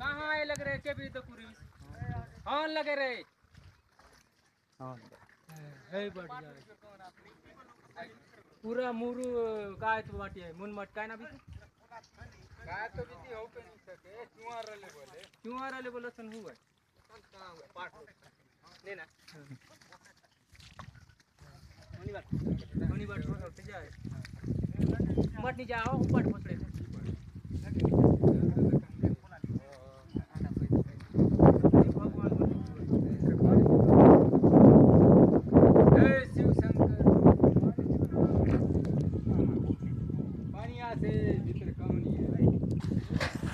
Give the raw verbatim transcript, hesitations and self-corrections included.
हाँ, हाँ, ये लग रहे के भी तो पूरी। हाँ, लगे रहे। हाँ। हे बढ़िया। पूरा मुरु काय तो बाटी है, मुन मटकाय ना भी। काय तो बीती हो पे नहीं सके, चुआर ले बोले। चुआर ले बोले सन हुआ। ले ना। कोनी बात, कोनी बात छोड़ सकते जाए। मत नहीं जाओ, ऊपर पकड़े। जय शिव शंकर। बढ़िया से भीतर कौन है?